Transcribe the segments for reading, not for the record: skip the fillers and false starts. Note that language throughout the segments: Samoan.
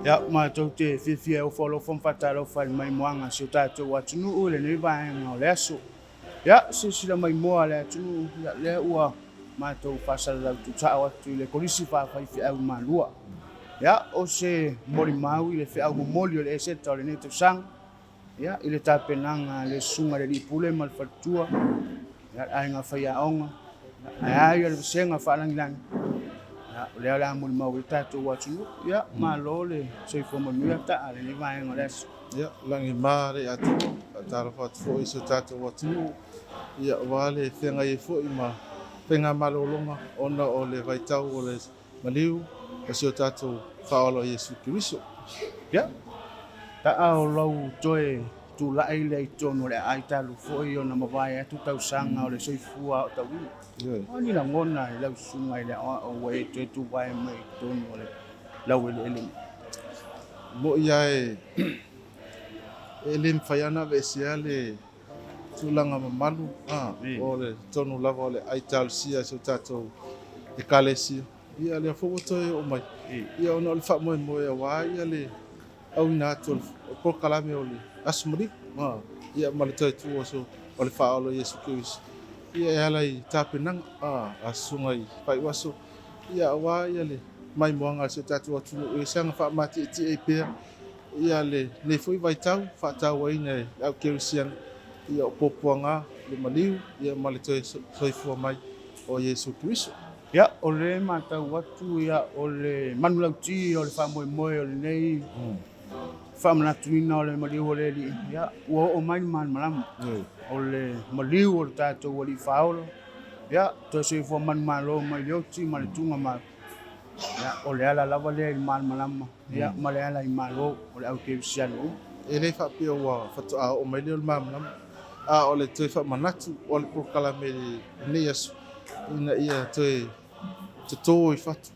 Ia, matou te fiafia e ofo alofa ma faatalofa i le maimoaga a si o tatou atunuu i lenei vaega o le aso. Ia, silasila maimoa a le atunuu, ia, lea ua matou faasalalau tuusao atu i le Kolisi Faafaifeau i Malua. Ia, o se molimau i le feau momoli o le Eseta o lenei tausaga, ia, i le tapenaga a le Susuga i le Alii Pule ma le Faletua, ia, le Aiga Faiaoga, ia, ae a ia le Vasega Faalagilagi, ia, o lea o le a molimau ai le tatou atunuu. Ia, malo le soifua manuia taa lenei vaega o le aso. Ia, lagima le Atua, faatalofa atu foi i si o tatou atunuu, ia, aua le feagai ai foi ma faigamalologa ona o le vaitau o le maliu o si o tatou Faaola o Iesu Keriso. Ia, taa o lau toe tulai lea i totonu o le aai talu foi ona mavae atu tausaga o le soifua aotauina. O a ni lagona i lau susuga i le aoao ua e toe tuvae mai i totonu o le laueleele nei? Mo'i lava e le mafai lava ona aveesea le tulaga mamalu o le totonu lava o le Aitālusia i si o tatou Ekalesia. Ia, lea foi ua toe oo mai, ia ona o le faamoemoe aua ia le auina atu o le polokalame o le Aso Maliu, ia ma le toe tu o le Faaola o Iesu Keriso, ia e ala i tapenaga a susuga i Faiuaso, ia aua ia le maimoaga a si o tatou atunuu e saga faamatietie ai pea ia lenei foi vaitau faatauaina e le au kerisiano ia o puapuaga le maliu ia ma le toe soifua mai o Iesu Keriso. Ia, o le matau atu ia o le manulauti o le faamoemoe o lenei faamanatuina o le maliu o le Alii, ia, ua oo mai le malamalama o le maliu o le tatou Alii Faaola, ia, toe soifua manumalo mai le oti ma le tugamau. Ia, o le ala lava lea i le malamalama, ia, ma le ala i malo o le au kerisiano uma. E le faapea ua faatoa oo mai lea o le malamalama, a o le toe faamanatu o le polokalame i lenei aso, ina ia toe toto i fatu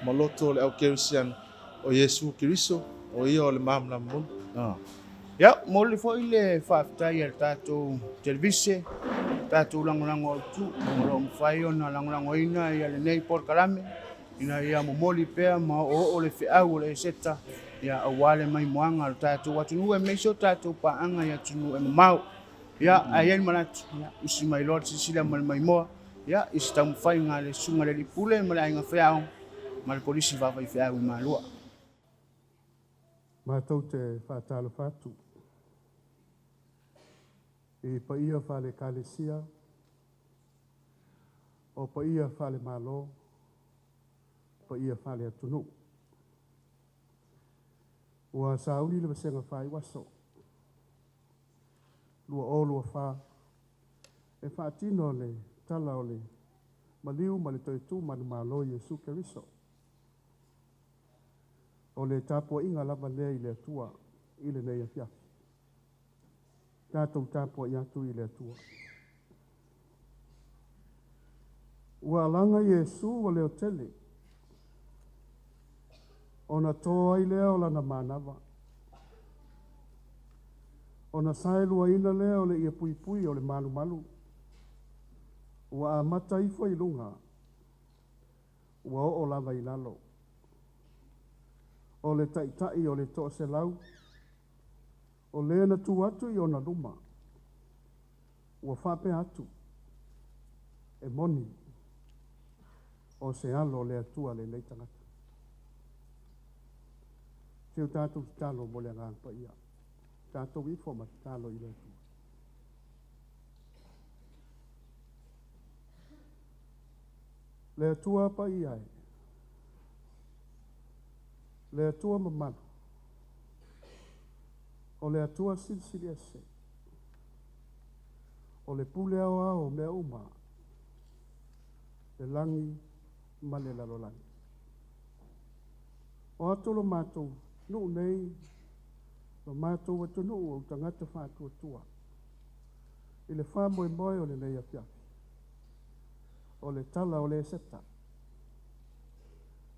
ma loto o le au kerisiano o Iesu Keriso, o ia o le malamalama moni. Ia, momoli foi le faafetai a le tatou televise, tatou lagolago autu, o lo o mafai ona lagolagoina ia lenei polokalame, ina ia momoli pea ma oooo le feau o le Eseta, ia aua le maimoaga o le tatou atunuu aemaise o tatou paaga i atunuu e mamao. Ia, ae i ai le manatu, ia, usi mai loa le silasila ma le maimoa, ia, i se taumafaiga a le Susuga i le Alii Pule ma le Aiga Faiaoga ma le Kolisi Faafaifeau i Malua. Matou te faatalofa atu i paia faale-Ekalesia, o paia faale-Malo, paia faale-atunuu. Ua sauni le vasega faaiuaso 2024 e faatino le tala o le maliu ma le toe tu manumalo Iesu Keriso. O le tapuaiga lava lea i le Atua i lenei afiafi. Tatou tapuai atu i le Atua. Ua alaga Iesu ua leotele, ona to ai lea o lana manava, ona saeluaina lea o le ie puipui o le malumalu, ua amata ifo i luga, ua oo lava i lalo. O le taitai o le toaselau, o le na tu atu i ona luma, ua faapea atu, e moni, o se alo o le Atua lenei tagata. Se o tatou tatalo mo le Agaga Paia. Tatou ifo ma tatalo i le Atua. Le Atua paia e, le Atua mamalu, o le Atua silisili ese, o le pule aoao o mea uma, le lagi ma le lalolagi. O atu lo matou nuu nei, lo matou atunuu o tagata faatuatua, i le faamoemoe o lenei afiafi, o le tala o le Eseta.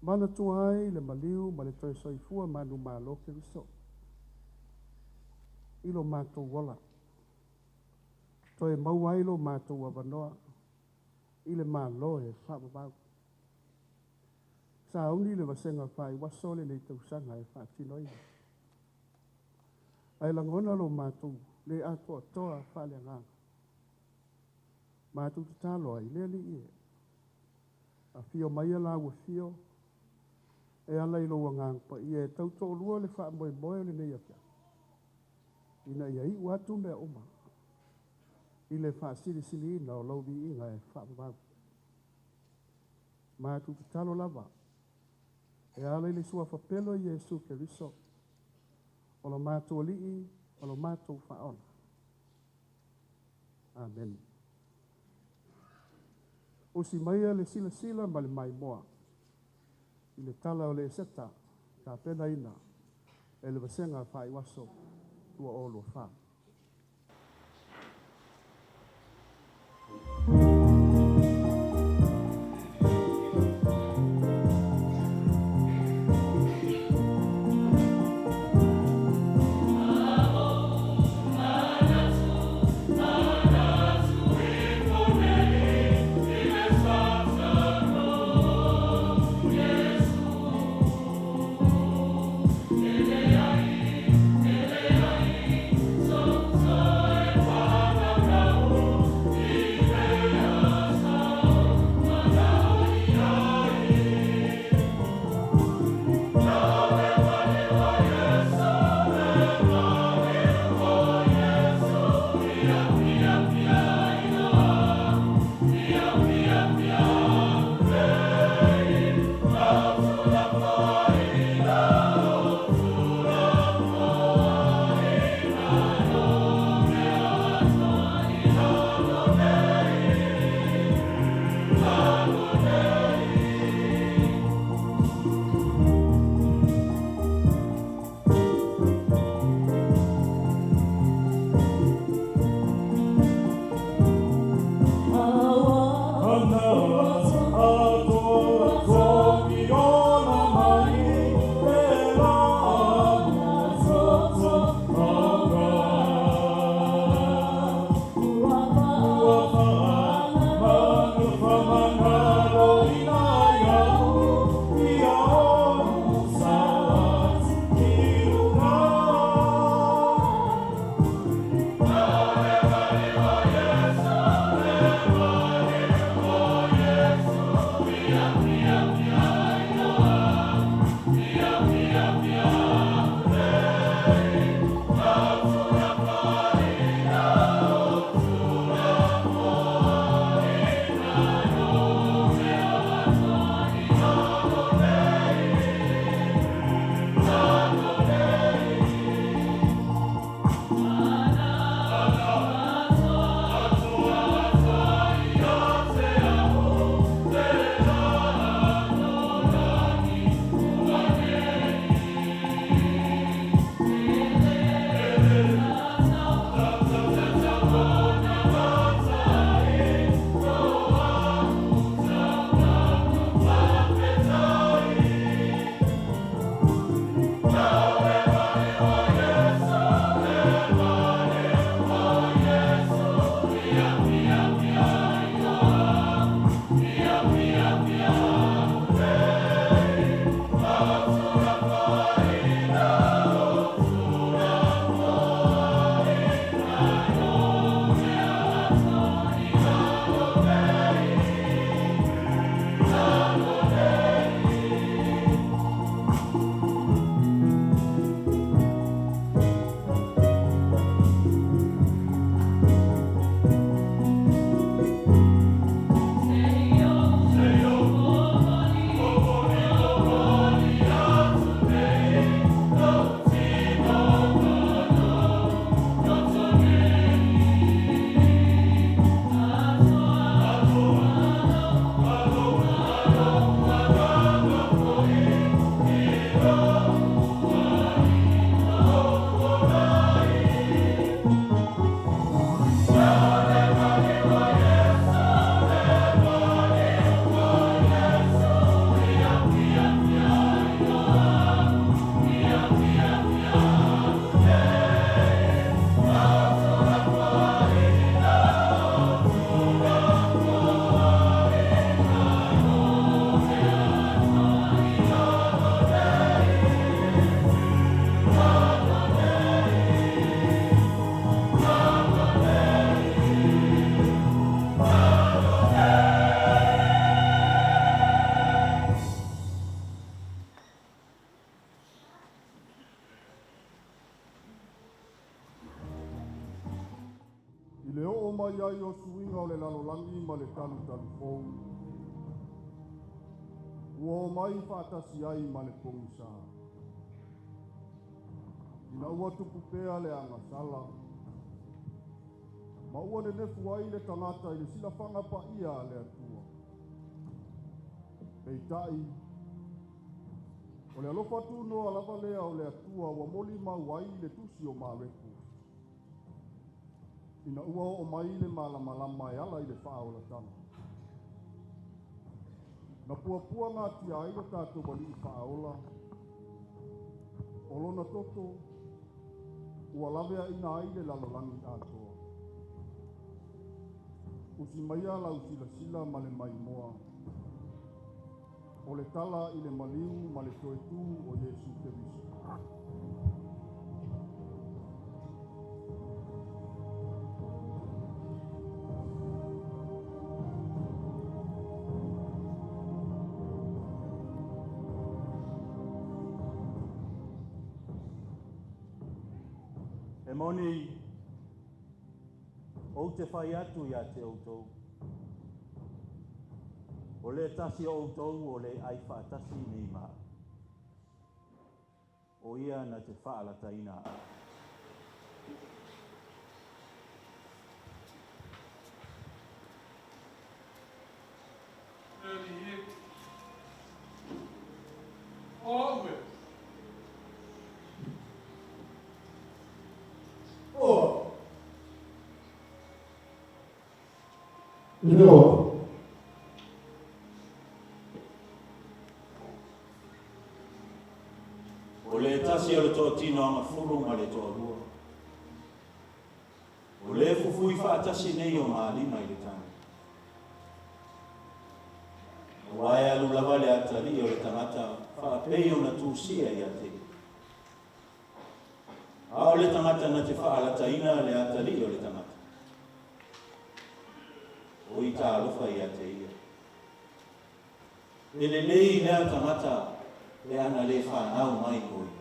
Manatua ai le maliu ma le toe soifua manumalo Keriso i lo matou ola. Toe maua ai lo matou avanoa i le Malo e faavavau. Sauni le vasega faaiuaso o lenei tausaga e faatinoina. Ae lagona lo matou le atoatoa faaleagaga. Matou tatalo ai le Alii e, afio maia lau afio e ala i lou Agaga Paia e tautoalua le faamoemoe o lenei afiafi, ina ia iu atu mea uma i le faasilisiliina o lau viiga e faavavau. Matou tatalo lava e ala i le suafa pele o Iesu Keriso, o lo matou Alii, o lo matou Faaola. Amene. Usi maia le silasila ma le maimoa i le tala o le Eseta tapenaina e le vasega faaiuaso 2024. oo mai ai o suiga o le lalolagi ma le talutalufou, ua omai faatasi ai ma le pogisa. Ina ua tupu pea le agasala, ma ua nenefu ai le tagata i le silafaga paia a le Atua. Peitai, o le alofa tunoa lava lea o le Atua ua molimau ai le tusi o Mareko, ina ua oo mai le malamalama e ala i le faaolataga. Na puapuagatia ai lo tatou Alii faaola, o lona toto ua laveaina ai le lalolagi atoa. Usi maia lau silasila ma le maimoa, o le tala i le maliu ma le toe tu o Iesu Keriso. E moni, ou te fai atu ia te outou. O le tasi o outou o le ai faatasi nei ma. O ia na te faalataina. O le tasi o le toatino agafulu ma le toalua. O le fufui faatasi nei o malima i le tane. Aua e alu lava le atalii o le tagata faapei ona tusia ia te. A o le tagata na te faalataina le atalii o le tagata. O i talofa ia te ia. E lelei lea tagata pe ana le whanau mai o ia.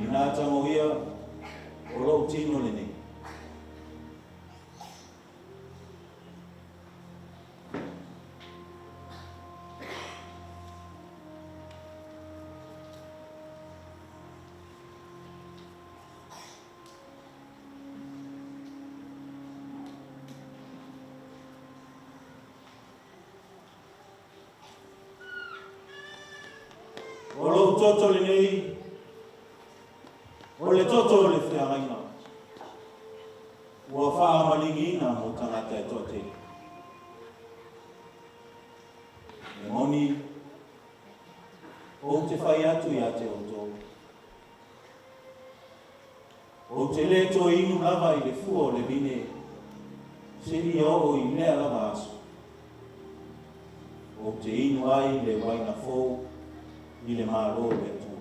Ina tango ia o lou tino lenei. O lou toto lenei, o le toto o le feagaiga, ua faamaligiina mo tagata e toatele. E moni, ou te fai atu ia te outou. Ou te le toe inu lava i le fua o le vine, seia oo i lea lava aso. Ou te inu ai le uaina fou i le Malo o le Atua.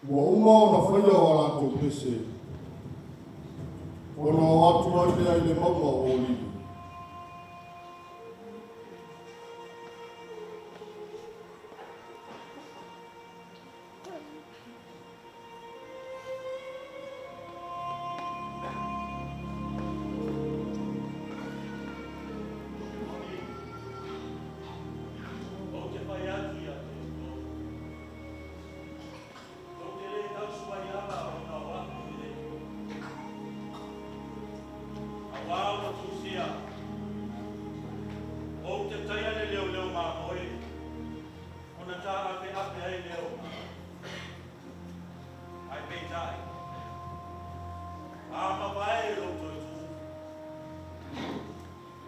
Ua uma ona faia o a latou pese, ona o atu ai lea i le mauga o Olivi. Ou te fai atu ia te outou, tou te le tausi mai lava ona o a'u e lelei, auā ua tusia, ‘Ou te taia le leoleo mamoe, ona tā'ape'ape ai lea o manu.’ Ae peitai, a mavae lou toe tusu,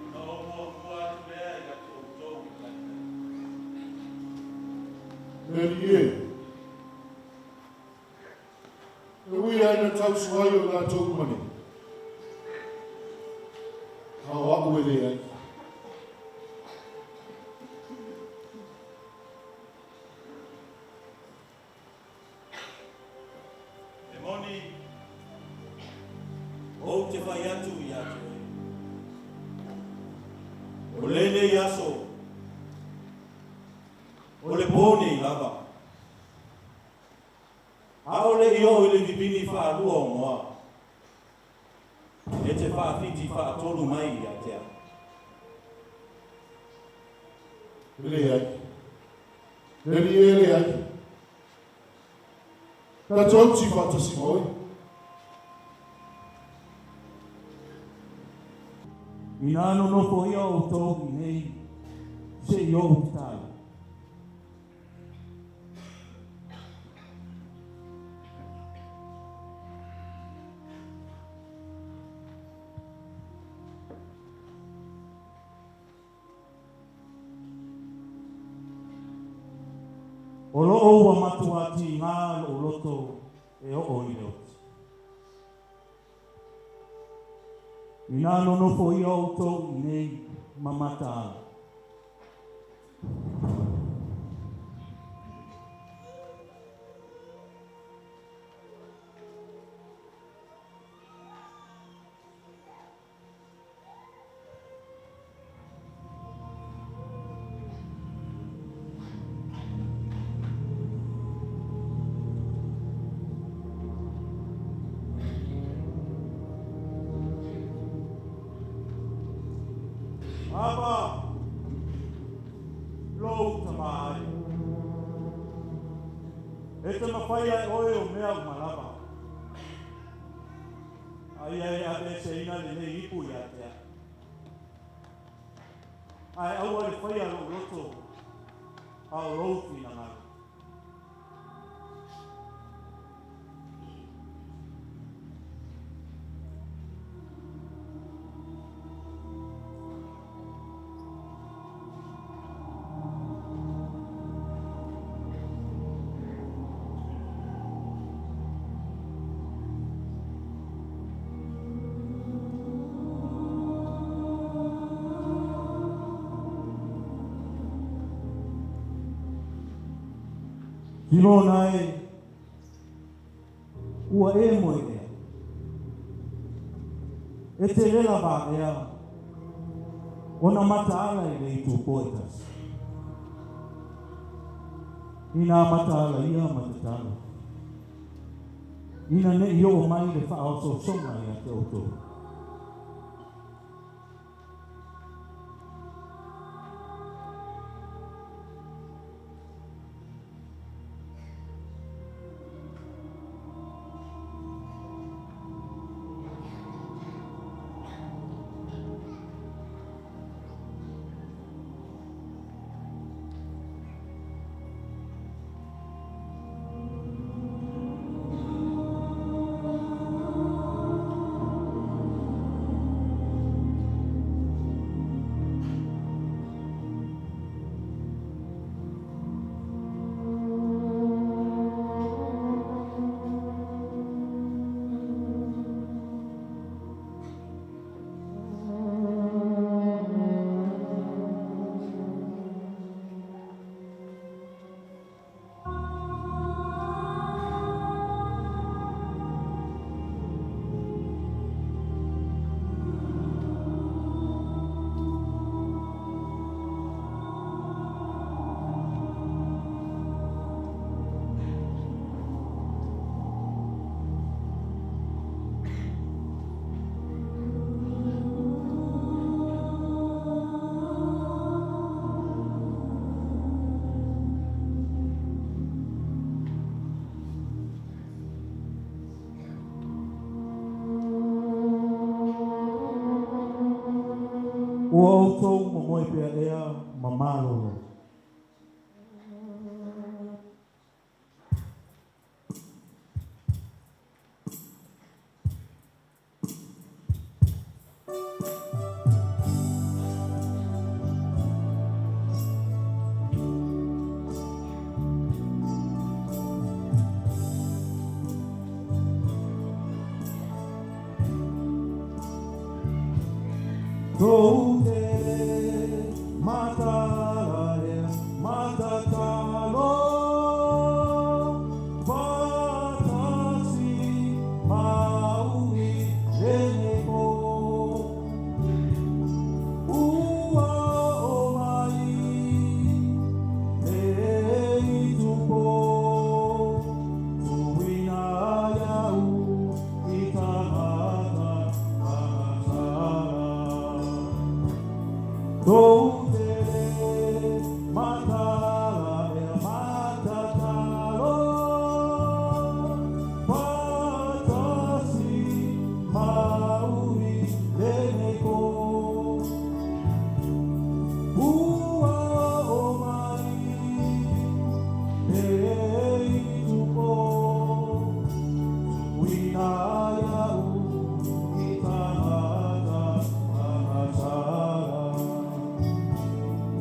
ona ou muamua atu lea ia te outou i Galilea. Le Alii e, e ui lava ina tausi ai o i latou uma nei, a o a'u e leai. E moni, ou te fai atu ia te oe, o lenei aso, o le pō nei lava, a o le'i oo i le vivini faalua o moa, e te faafiti faatolu mai ia te a'u. E leai. Le Alii e, leai. Tatou auti faatasi ma oe. Inā nonofoia outou i inei seia ou tatalo. O loo ua matuatigā lo'u loto e oo i le oti. Inā nonofoia outou i inei ma mataala. Aba, lou Tamā e, e te mafaia e oe o mea uma lava. A ia e aveeseina lenei ipu ia te a'u. Ae aua le faia lo'u loto, a o lou finagalo. Simona e, ua e moe ea. E te lela vaea, ona mataala i le itupo e tasi. Inā mataala ia ma tatalo, ina ne'i oo mai le faaosoosoga ia te outou. Ua outou momoe pea ea ma malolo. Tou te mataala ea matatalo faatasi ma au i lenei po. Ua oo mai nei itupo, tuuina ia'u i tagata fagatala. Tou